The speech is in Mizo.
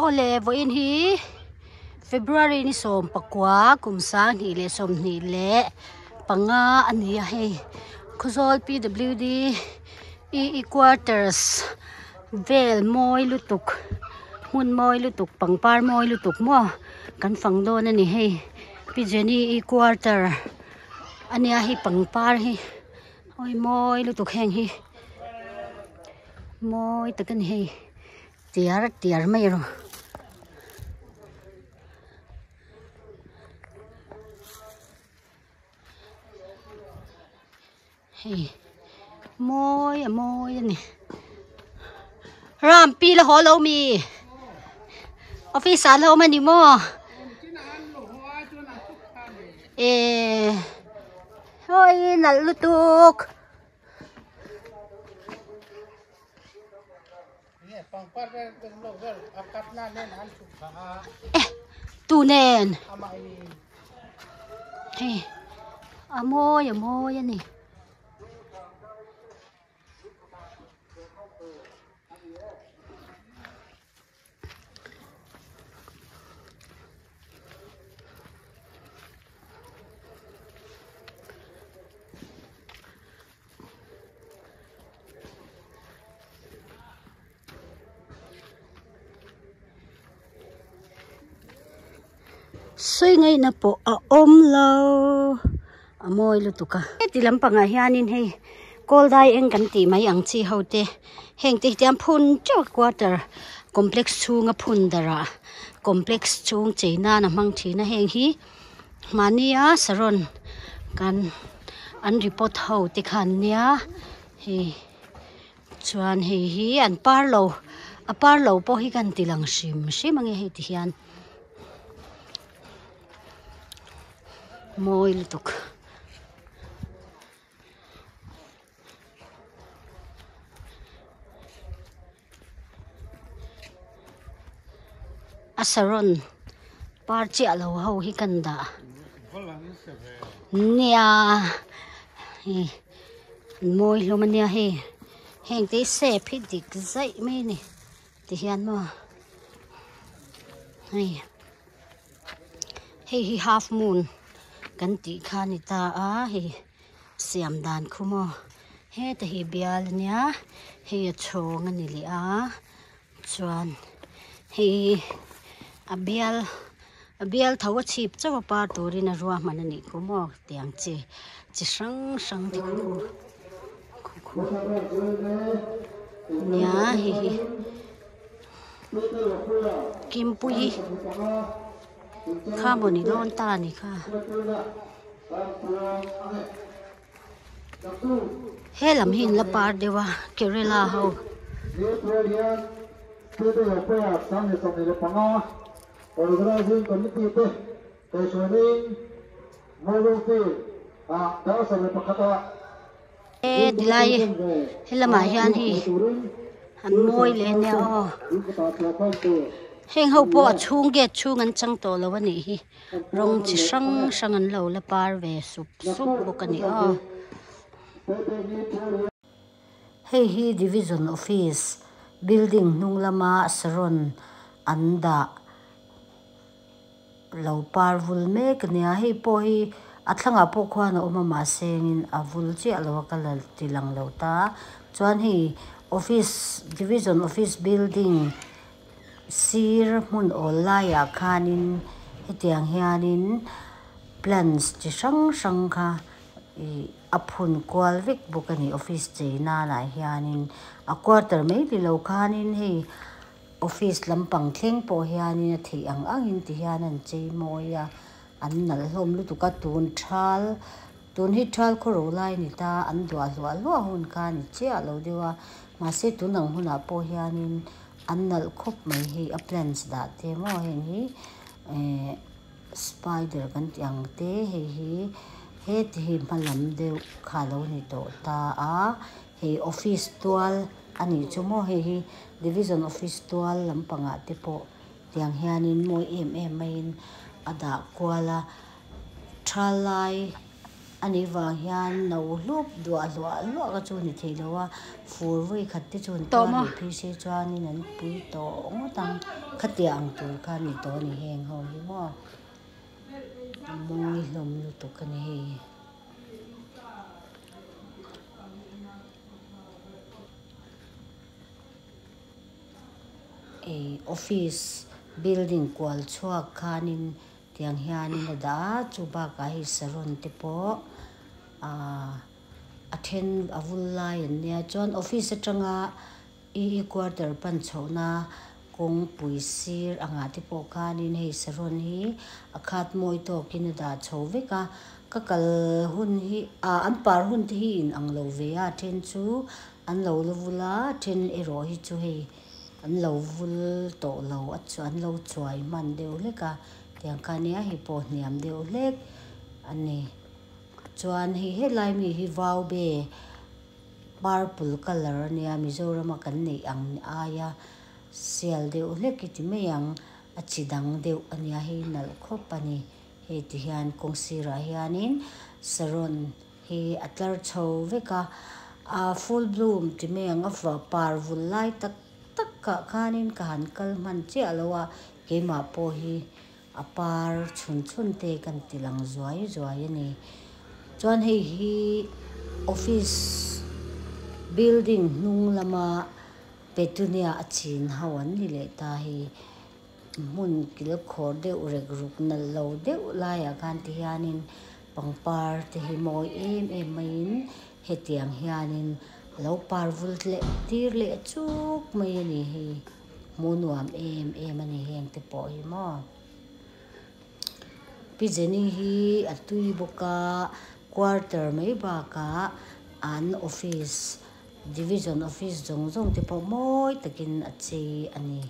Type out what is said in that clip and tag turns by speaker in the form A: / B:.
A: Awle vawiin hi February ni 19 kum 2025 a ni a hei Khawzawl PWD EE quarters vel mawi lutuk hmun mawi lutuk pangpar mawi lutuk maw kan fang dawn a ni hei Pi Jenny E quarter a nia hei pangpar hi awi mawi lutuk heng hi mawi tak a ni hei. Tiar tiar mai rawh. Hei mawi a mawi a ni. Ram pi la haw lo mi. Office ah la awm a ni maw. Eh hawi nalh lutuk. Eh tu nen hei a mawi a mawi a ni. Sawi ngaihna pawh a awm lo a mawi lutuk a. Heti lampangah hianin hei kawl dai eng kan tih mai ang chi ho te heng te hi tiang phun teuh a quarter complex chhunga phun darh ah complex chhung chei nan a hmang thin a heng hi. Mahnia saron kan an report ho te kha an nia hei chuan hei hi an par lo a par lo pawh hi kan ti lang hrim hrim ange hei ti hian mawi lutuk. A saron par chiah lo ho hi kan dah nia hei an mawi hlawm ania hei heng te hi sep hi dik zaih mai a ni tihian maw hei hei hi half moon kan tih kha a ni ta a hei. Siam dan khu maw heta hi bial ania hei a chhawng a ni leh a chuan hei a bial a bial tho a chhip chauh a par turin a ruahman a nih khu maw tiang chi chi hrang hrang te khu khu khu nia hei hi Kimpuii kha maw ni dawn ta a ni kha. He lam hi in la par deuh a Kerala ho. E tilai he lamah hian hei an mawi leh ania aw heng ho pawh a chhung gate chhung an chang tawh lo a nih hi. Rawng chi hrang hrang an lo la par ve sup sup bawk a ni aw. Hei hi Division Office building hnung lama saron an dah lo par vul mek a nia. Hei pawh hi a thlangah pawh khuan a awm a mahse engin a vul chiah lo a ka la ti lang lo ta. Chuan hei Office Division Office building. Sir hmun awl laiah khanin hetiang hianin plants chi hrang hrang kha ih a phun kual vek bawk a ni office chei nanah hianin a quarter mai ni lo khanin hei office lampang thleng pawh hianin a theih ang angin ti hian an chei mawi a an nalh hlawm lutuk a tun thal tun hi thal khaw ro lai a ni ta an duah hluah hluah hun kha a ni chiah lo deuh a mahse tun ang hunah pawh hianin. An nalh khawp mai hei a plants dah te maw heng hi ehh spider kan tih ang te hei hi heti hi hma lam deuh kha a lo ni tawh ta a hei office tual a nih chu maw hei hi division office tual lampangah te pawh tiang hianin mawi em em maiin a dah kual a tha lai. A nih vang hian no hlup duah hluah hluah kha chu a ni thei lo a, fur vawi khat te chu an tuar leh phei se chuanin an pui tawh ngawt ang. Khatiang ang tur kha a ni tawh a ni heng ho hi maw. A mawi hlawm lutuk a ni hei. Ei office building kual chhuak khanin tiang hianin a dah a chu bakah hei saron te pawh ahh a then a vul lai an nia chuan office atanga E quarter pan chhohna kawngpui sir angah te pawh khanin hei saron hi a khat mawi tawkin a dah chho vek a ka kal hun hi ah an par hun te hi in ang lo ve a a then chu an lo la vul a a then erawh hi chu hei an lo vul tawh lo a an lo chuai hman deuh hlek a tiang kha nia hei pawh hniam deuh hlek a ni chuan hei helai mi hi vaube. Purple colour a nia Mizoram a kan neih ang aia sial deuh hlek i ti mai ang a chi dang deuh a nia hei nalh khawp a ni hei ti hian kawng sirah hianin saron hi a tlar chho vek a ah full bloom ti mai ang a par vul lai tak tak ah khanin ka han kal hman chiah lo a keimah pawh hi a par chhun chhun te kan ti lang zuai zuai a ni chuan hei hi office building hnung lama petunia a chin ho an ni leh ta hei hmun kil khawr deuh rek ruk nalh lo deuh laiah khan ti hianin pangpar te hi mawi em em maiin hetiang hianin a lo par vul leh tir leh chuk mai a ni hei. Hmuh nuam em em a ni heng te pawh hi maw. Pi Jenny hi a tui bawk a, quarter mai bakah an office division office zawng zawng te pawh mawi takin a chei a ni.